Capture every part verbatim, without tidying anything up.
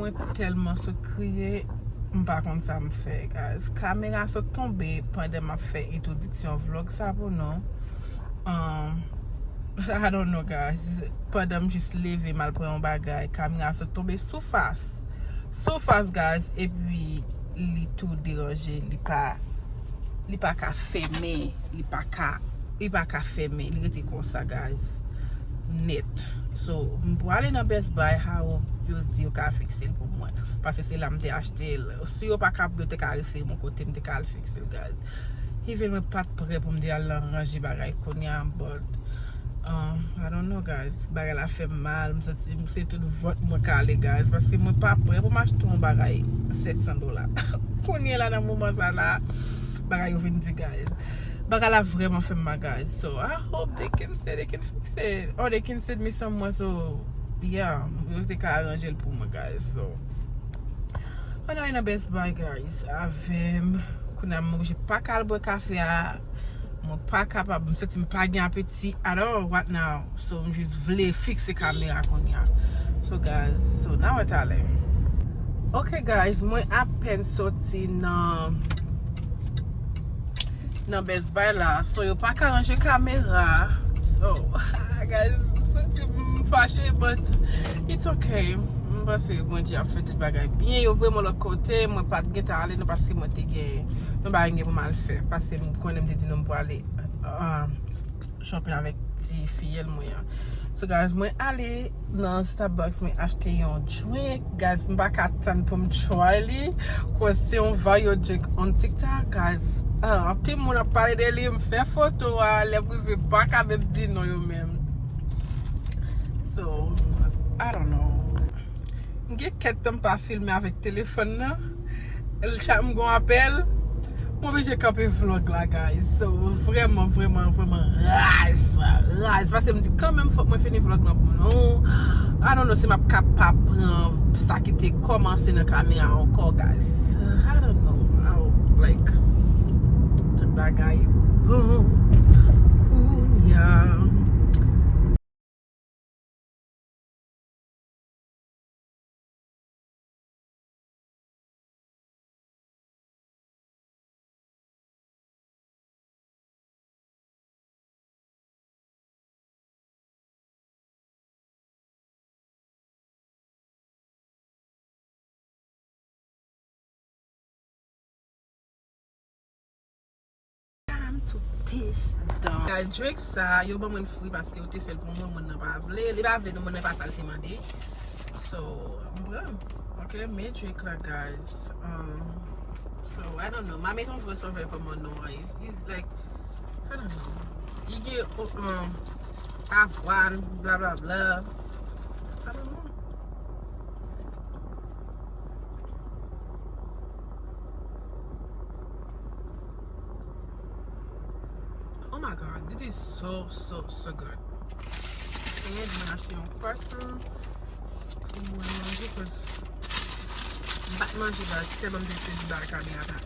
Mwen tèlman sot kriye, m pa konn sa m fè, guys. Kamera sot tonbe pandan m ap fè entwodiksyon vlòg sa pou nou. Um, I don't know, guys. Pandan m jis leve, m al pran yon bagay, kamera sot tonbe sou fas. Sou fas, guys, epi li tou deranje, li pa, li pa ka fèmen, li pa ka, li pa ka fèmen, li rete konsa, guys. Nèt. So, m pwale nan Best Buy, I hope yo di yo ka fikse l pou mwen. Paske se la m te achte l. Si yo pa ka, yo te ka refere m yon kote, m te ka al fikse l, guys. Even mwen pa t prè pou m te al nan ranje bagay kounye a, but, um, I don't know, guys. Bagay la fè m mal. M santi m se tout vant mwen k ale, guys. Paske mwen pa prè pou m achte yon bagay sèt san dola. Kounye a la, nan moman sa la, bagay yo vin di, guys. Bagay la vrèman fè m mal, guys. So, I hope they can say they can fix it. Or they can send me somewhere. So, yeah, yo te ka aranje l pou mwen, guys. So, ann ale nan Best Buy, guys. Avè m. Kounye a, m oblije pa ka al bwè kafe a. Mwen pa kapab. M santi m pa gen apeti at all right now. So, m jis vle fikse kamera kounye a. So, guys, so, n a wè talè. Ok, guys, mwen apèn soti nan, nan Best Buy la. So, yo pa ka ranje kamera. So, guys, m santi m fache, but it's ok. M panse Bondye ap fè tout bagay byen. Yo voye mwen lòt kote, mwen pa t gentan ale non, paske mwen te gen yon bagay m gen pou m al fè. Paske m konnen m te di nou m pwale, um, shopping avèk ti fiyèl mwen an. So, guys, mwen ale nan Starbucks, mwen achte yon drink. Guys, m pa ka tann pou m try li. Cause se yon viral drink on TikTok, guys. Ah, anpil moun ap pale de li, m fè foto a, lè m rive, m pa ka menm di non yo menm. So, I don't know. M gen kèk tan m pa filme avèk telefòn nan. Chak m gon apèl, m oblije kanpe vlòg la, guys. So, vrèman, vrèman, vrèman raz. Raz. Paske m di kanmenm fòk mwen fini vlòg nan pou nou. I don't know si m ap kapab pran sa ki te kòmanse nan kamera ankò, guys. I don't know. I don't, like, tout bagay bon kounye a. Time to test them. Guys, drink sa, yo ban mwen free paske yo te fè l pou mwen, moun nan pa vle. Li pa vle non, moun nan pa sa l te mande. So, m pran. Ok, men drink la, guys. Um, so, I don't know. M a met yon voice over kòman non an. It's, it's like, I don't know. Li gen, um, avwàn, bla bla bla. I don't know. Oh my God, this is so, so, so good. And mwen achte yon croissant pou mwen manje, 'cause m pa t manje, guys, tèlman m te sezi ba kamera ta.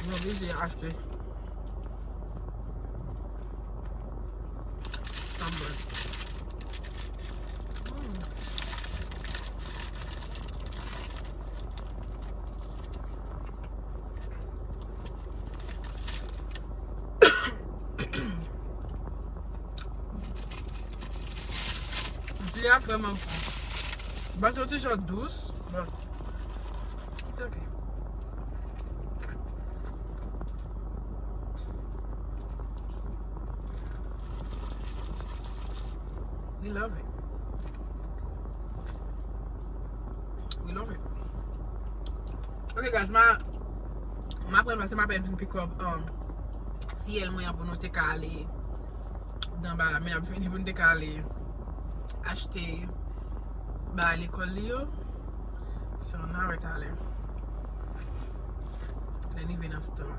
Mwen oblije achte. Sa bon. Mm. Di a vrèman bon. Bon, se yon ti jan dous, but it's okay. We love it. We love it. Ok, guys, ma, ma pran pase, ma pèn vin pick up, um, fiyèl mwen an pou nou te ka ale nan ba la, men ap vini pou nou te ka ale achte ba lekòl li yo. So, n a wè talè. Lè n rive nan store.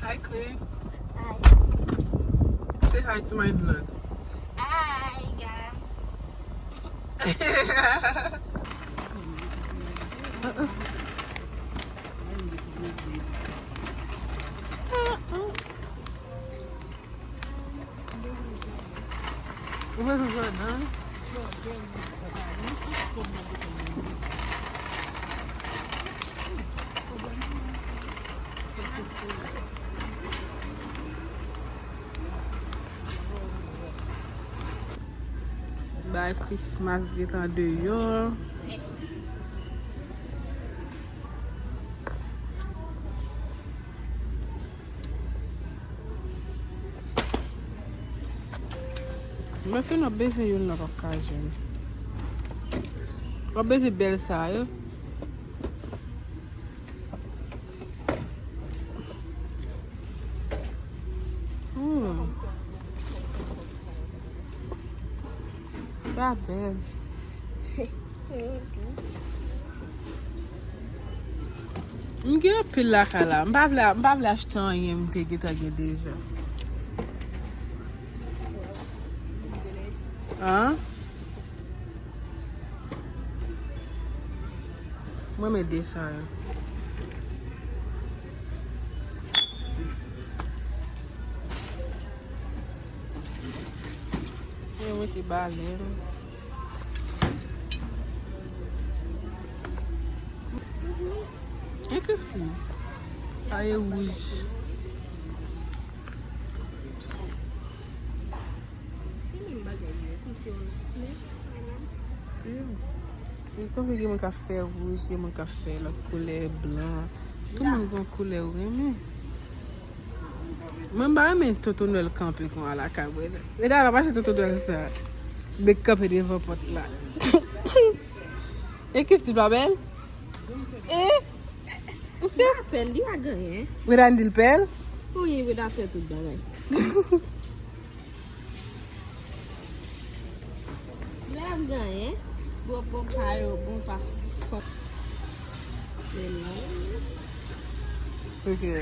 Hi, Queen. Hi. Say hi to my vlog. Hi, guys. Ou bezwen Jordan? Bay Christmas gentan deyò. Mwen se nan bezwen youn nan p ap ka jwenn. W ap bezwen bèl sa yo. Hmm. Sa bèl. M gen anpil lakay la. M pa vle, m pa vle achte anyen m te gentan gen deja. An? Mwen renmen de sa yo. Mwen mete balen. E kifti. Sa e wouj. Li konn gen moun k ap fè wouj, gen moun k ap fè lòt koulè, blan. Tout moun gen yon koulè ou renmen. Mwen m pa renmen Tonton Nwèl kanpe kon a lakay mwen. Gade a pa pase Tonton Nwèl sa. Mwen kanpe devan pòt la. E kifti pa bèl? E? Ou fè pèl, li pa gen anyen. Weda n di l pèl? Wi, Weda fè tout bagay. Lè ap genyen, bon, bon, pa yo, bon, pa fòk. Men non. Se ke.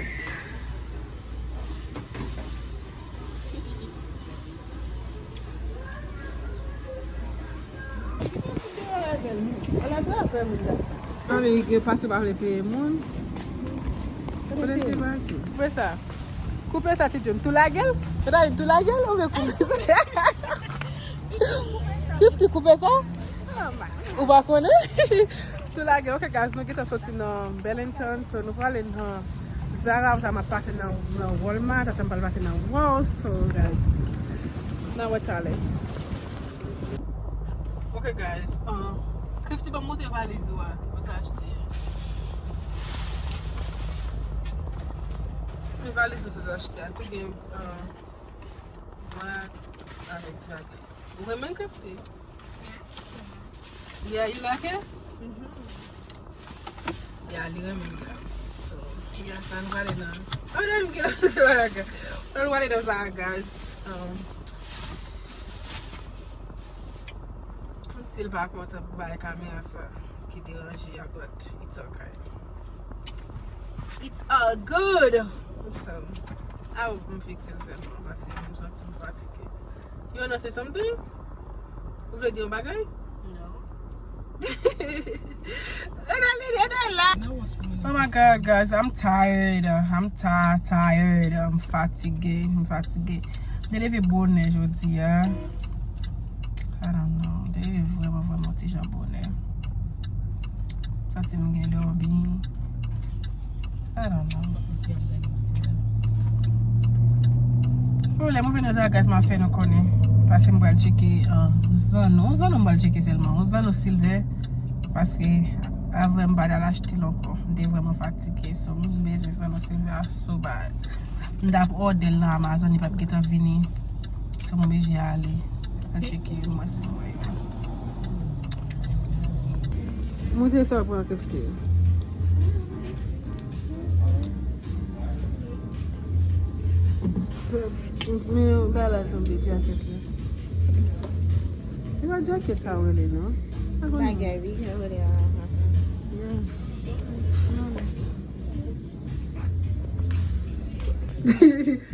Ann, e pase pa vle peye moun. Koupe sa. Koupe sa, ti John. Tou lage l? Tou lage l? Tou lage l oubyen koupe? Kifti koupe sa? Ou pa konnen? Tou lage l. Ok, guys, nou gentan soti nan Burlington, so nou prale nan Zara, apre sa m ap pase nan, nan Walmart, apre sa m pral pase nan Ross, so, guys, n a wè talè. Ok, guys, um, Kifti ban m montre valiz ou a, ou te achte a. Men valiz ou te achte a, te gen, um, black avèk dragon. Ou renmen Kifti? Yeah, you like it? Yeah, li renmen l, guys. So, yeah, sa nou prale nan. Oh, nan m gen nan Zara, guys. Sa nou prale nan Zara, guys. Um, m still pa kontan pou bay kamera sa ki deranje a, but it's okay. It's all good. So, I hope m fikse l sèlman paske m santi m fatige. You wanna say something? Ou vle di yon bagay? No. Rete la. Oh my God, guys, I'm tired. I'm ti-, tired. I'm fatige. I'm fatige. M te leve bonè jodi a. I don't know. M te leve vrèman, vrèman ti jan bonè. Santi m gen dòmi. I don't know. Bon, lè m rive nan Zara, guys, m a fè nou konnen. Paske m pral tcheke, uh, zanno. Yon zanno m pral tcheke sèlman. Yon zanno silvè. Paske avan m pa t al achte l ankò. M te vrèman fatige. So, m bezwen zanno silvè a so bad. M t ap òdè l nan Amazon, li p ap gentan vini. So, m oblije ale. Al tcheke youn mwen si m wè youn. Montre sa w pran, Kifti. Men yon bagay la tonbe, djakèt la. E pa djakèt sa w rele, non? Bagay, wi, jan w rele a. Yeah.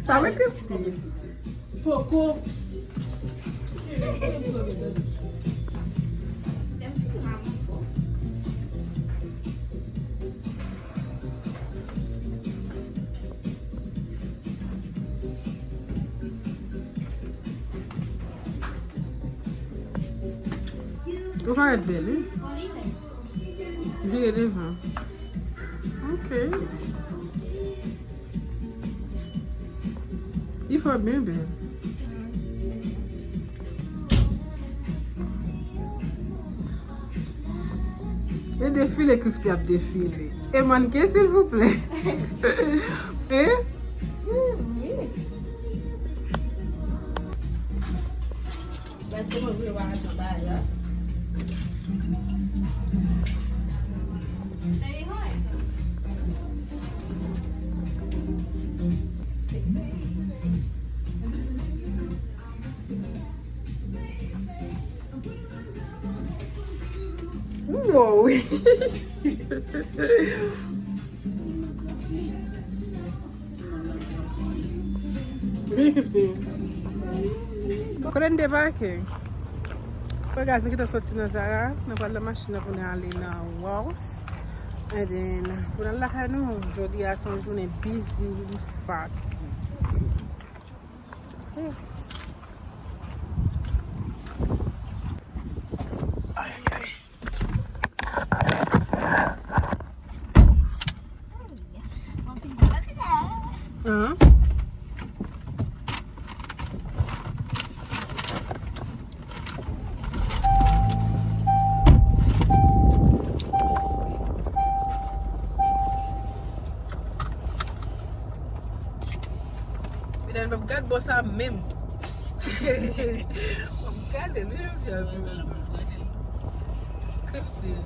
Sa vre, Kifti? Poko. Ou parèt bèl, wi. Vire devan. Ok. Li fò byen bèl. E defile Christie ap defile. E mannken, silvouplè. Hein? Wi. Gad kòman vle w atanba la. Wow. Kote n debake? Bon, guys, nou gentan soti nan Zara. Nou pral nan machin nan pou n ale nan Ross. And then, pou n al lakay nou, jodi a se yon jounen busy, m fatige. Ay, ay, ay. Hein? Medam, gad bò sa menm. Gade, li menm si al fè sa. Christie.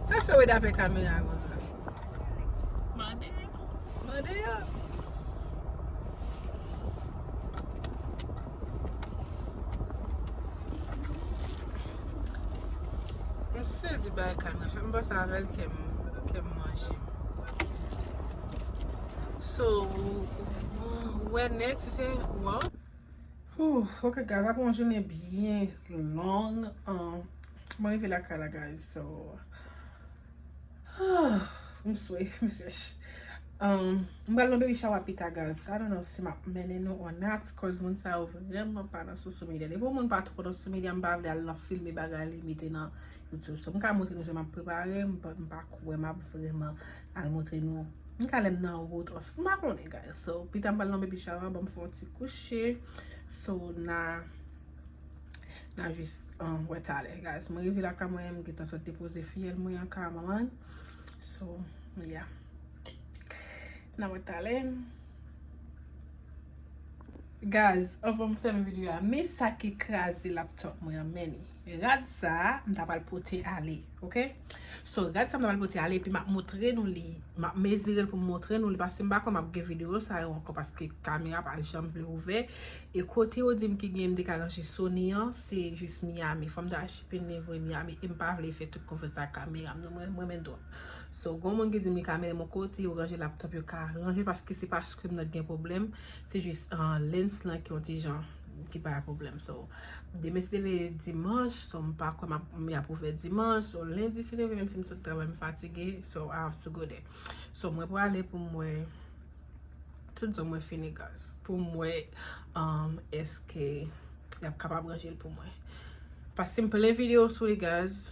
Sa fè w ap pè kamera konsa? Mande yo. Mande yo. M sezi bay kamera. M pase avè l kè m, kè m manje. So, wè next, se wè. Whew, ok, guys, apre yon jounen byen long, um, mwen rive lakay la, guys, so, ah, m swe, m sèch. Um, m pral nan baby shower pita, guys. I don't know si m ap mennen nou or not, cause moun sa yo vrèman pa nan social media. Depi yon moun pa twò nan social media, m pa vle al nan filme bagay li mete nan YouTube. So, m ka montre nou jan m ap prepare, m pa, m pa kwè m ap vrèman al montre nou. M ka lè m nan wout, ò, m pa konnen, guys. So, pita m pral nan baby shower, ban m fè yon ti kouche. So, na, na jis, um, wè talè, guys. Mwen rive lakay mwen, m gentan sot depoze fiyèl mwen an ka manman. So, yeah. Na wè talè. Guys, anvan m fèmen videyo a, men sa ki kraze laptop mwen an, men li. Rad sa a, m ta pral pote ale, ok? So, rad sa a m ta pral pote ale, epi m ap montre nou li, m ap mezire l pou m montre nou li, paske m pa kwè m ap gen videyo sa yo ankò, paske kamera pa janm vle ouvè. E kote yo di m ki gen, m te ka ranje Sony an, se jis Miami. Fò m ta shipping li voye Miami, e m pa vle fè tout konfyans ak kamera m, non, mwen, mwen menm dwòl. So, gon moun ki di m li ka mennen m yon kote, yo ranje laptop, yo ka ranje, paske se pa screen nan ki gen pwoblèm, se jis, ah, lens lan ki yon ti jan, ki pa pwoblèm. So, demen se te vle dimanch, so m pa kwè m ap, m ap ouvè dimanch, so lendi se te vle, menm si m sot travay, m fatige, so I have to go there. So, mwen prale pou m wè tout zòn mwen fini, guys. Pou m wè, um, èske y ap kapab ranje l pou mwen. Paske m plen videyo sou li, guys.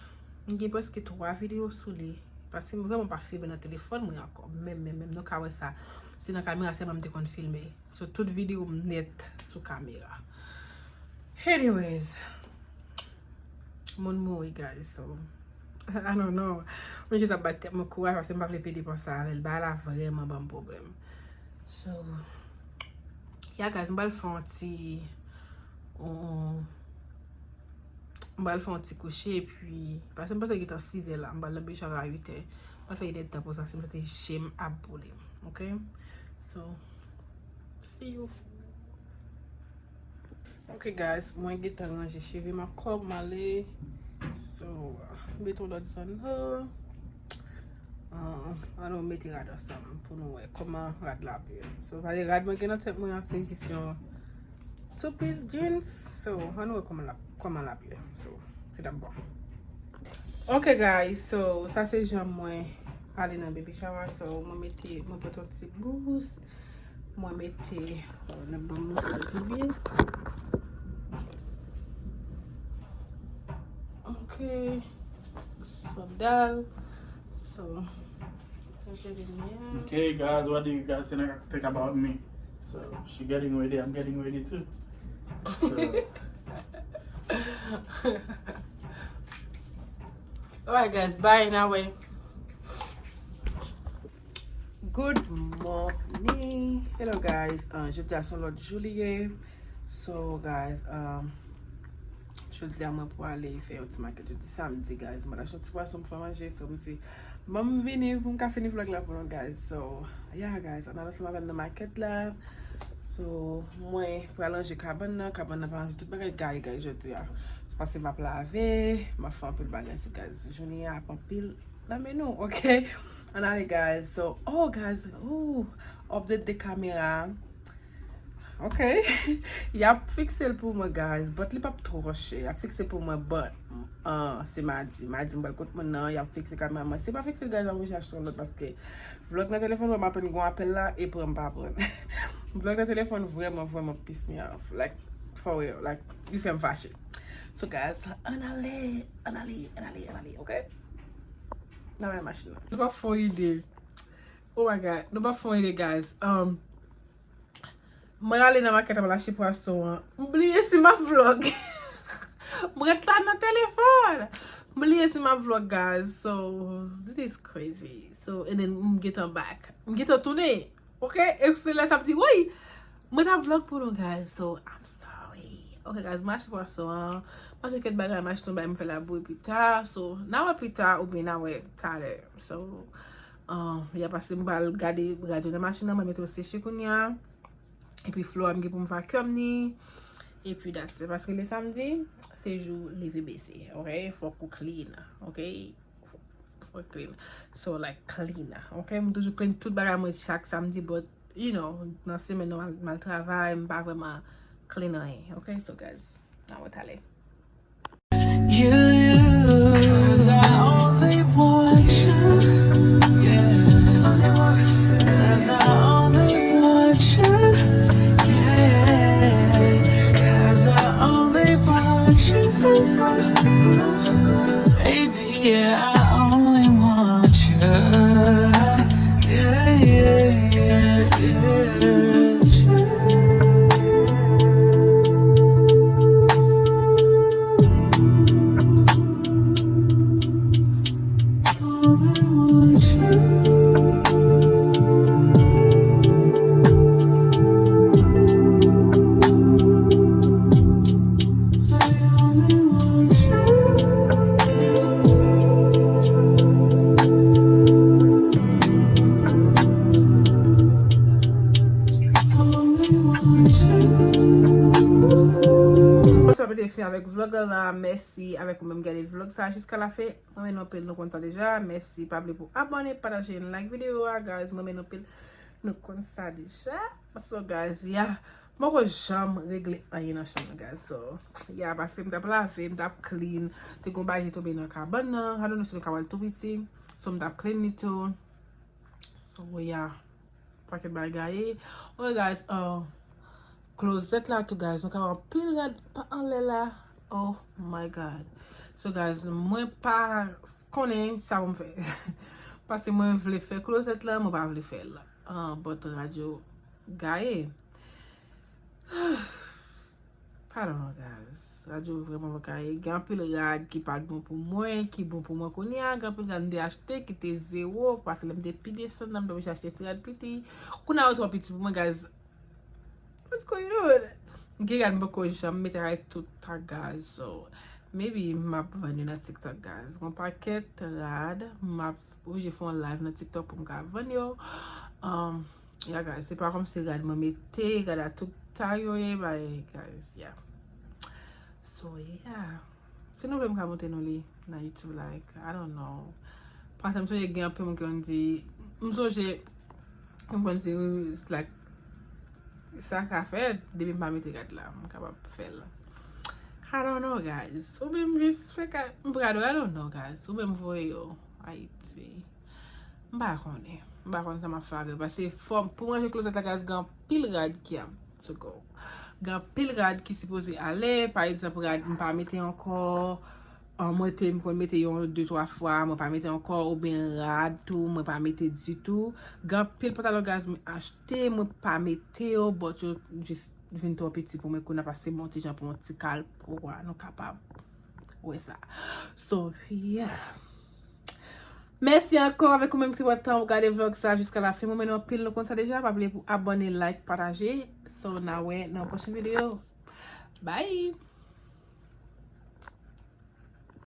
M gen prèske twa videyo sou li. Paske m vrèman pa filme nan telefòn mwen ankò. Menm, menm, menm. Nou ka wè sa. Se nan kamera sèlman m te konn filme. So, tout videyo m nèt sou kamera. Anyways, moun mouri, guys, so, I don't know. Mwen jis ap bat tèt mwen kouraj paske m pa vle pede panse avè l. Bagay la vrèman ban m pwoblèm. So, yeah, guys, m pral fè yon ti, yon, m pral fè yon ti kouche, epi, paske m panse li gentan sizè la, m pral nan baby shower a uitè. M pral fè inèdtan pou sa, si m santi je m ap boule m, ok? So, see you. Ok, guys, mwen gentan ranje cheve m ankò, m ale. So, mete yon lòt zòn la. Ah, ann nou mete rad ansanm pou nou wè kòman rad la ap ye. So, pale rad mwen gen nan tèt mwen an, se jis yon two piece jeans. So, ann nou wè kòman l ap, kòman l ap ye. So, se t ap bon. Ok, guys, so, sa se jan mwen ale nan baby shower. So, mwen mete, mwen pote yon ti bous. Mwen mete, euh, nan ban m montre l pi byen. Ok, Okay. Sandal. So, that's it in here. Okay, guys, what do you guys think, think about me? So, she getting ready, I'm getting ready too. So, alright, guys, bye, anyway. Good morning. Hello, guys. Uh, jodi a se yon lòt jou li ye. So, guys, um, jodi a mwen pou ale fè yon ti makèt jodi samdi, guys. Mwen achte yon ti pwason pou fè manje, so m di, ban m vini pou m ka fini vlog la pou nou, guys. So, yeah, guys, ann al ansanm avè m nan makèt la. So, mwen pral ranje kabann nan. Kabann nan pa ranje, tout bagay gaye, guys, jodi a. Se paske m ap lave, m ap fè anpil bagay, so, guys, jounen an ap anpil nan men nou, okay? Ann ale, guys. So, oh, guys, ooh, update de kamera. Okay. Y ap fikse l pou mwen, guys, but li p ap twò chè. Y ap fikse l pou mwen, but, uh, se madi. Madi, m pral kot moun nan, y ap fikse kamera mwen. Si yo pa fikse l, guys, m ap oblije achte yon lòt paske vlog nan telefòn mwen, m apenn gon apèl la, e pran m pa pran. Vlog nan telefòn vrèman, vrèman piss me off. Like, for real. Like, li fè m fache. So, guys, ann ale, ann ale, ann ale, ann ale, okay? Nan men machin nan. Nou pa fon ide. Oh my God. Nou pa fon ide, guys. Um, mwen ale nan makèt la, mwen achte pwason an. M bliye si m ap vlog. M ret la nan telefòn. M bliye si m ap vlog, guys. So, this is crazy. So, and then, m gentan back. M gentan tounen. Ok? E se lè sa m di, woy! Mwen t ap vlog pou nou, guys. So, I'm sorry. Ok, guys, m achte pwason an. M achte kèk bagay, m achte yon bagay, m fè labou pita. So, n a wè pita oubyen n a wè talè. So, um, ya pase m pral gade radyo nan machin nan, mwen mete yo seche kounye a. Epi flo a m gen pou m vacuum ni. Epi that's it. Paske le samdi, se jou leve bese. Ok? Fòk ou clean. Ok? Fòk clean. So, like, clean. Ok? M toujou clean tout bagay mwen chak samdi, but, you know, nan semèn nan, m al, m al travay, m pa vrèman clean anyen. Ok? So, guys, n a wè talè. You, you, 'cause I only want you. Yeah. 'Cause I only want you. Yeah. 'Cause I only want you. Baby, yeah, I only want you. Yeah, yeah, yeah, yeah. Sa mwen te fini avèk vlog la. Mèsi avèk ou menm gade vlog sa jiska la fen. Mwen renmen nou anpil, nou konn sa deja. Mèsi, pa bliye pou abòne, pataje, like videyo a, guys. Mwen renmen nou anpil, nou konn sa deja. So, guys, yeah. Mwen poko janm regle anyen nan chanm nan, guys. So, yeah, paske m t ap lave, m t ap clean. Te gon bagay ki tonbe nan kabann nan. I don't know si nou ka wè l tou piti. So, m t ap clean li tou. So, yeah. Pakèt bagay. Ok, guys, uh, klozèt la tou, guys. Nou ka wè anpil rad pa anlè la. Oh my God. So, guys, mwen pa konnen sa pou m fè. Paske mwen vle fè klozèt la, mwen pa vle fè l. Ah, but rad yo gaye. I don't know, guys. Rad yo vrèman pa gaye. Gen anpil rad ki pa t bon pou mwen, ki bon pou mwen kounye a. Gen anpil rad m te achte ki te zewo, paske lè m te pi desann nan, m te oblije achte ti rad piti. Kounye a yo twò piti pou mwen, guys. What's going on? Gen rad m poko janm mete avèk tout tak, guys. So, maybe m ap vann yo nan TikTok, guys. Gon pakèt rad, m ap oblije fè yon live nan TikTok pou m ka vann yo. Um, yeah, guys, se pa kòmsi rad mwen mete, rad a tout tak yo ye, bay, guys, yeah. So, yeah. Si nou vle m ka montre nou li nan YouTube, like, I don't know. Paske m sonje gen anpil moun ki konn di, m sonje, m konn di, like, sa ka fèt, depi m pa mete rad la, m kapab fè l. I don't know, guys. Oubyen m jis fè ka, m prado, I don't know, guys. Oubyen m voye yo Ayiti. M pa konnen. M pa konn sa m ap fè avè l. Paske fò m, pou m ranje klozèt la, guys, gen anpil rad ki ap to go. Gen anpil rad ki sipoze ale. Pa egzanp, rad m pa mete ankò. An, mwen te, m konn mete yon de twa fwa, mwen pa mete ankò, oubyen rad tou, mwen pa mete ditou. Gen anpil pantalon guys mwen achte, mwen pa mete yo, but yo jis vin twò piti pou mwen kounye a, paske m yon ti jan pran yon ti kal pou nou kapab wè sa. So, yeah. Mèsi ankò avèk ou menm ki pran tan pou gade vlog sa jiska la fen. Mwen renmen nou anpil, nou konn sa deja. Pa bliye pou abòne, like, pataje. So, n a wè nan pwochen videyo. Bye!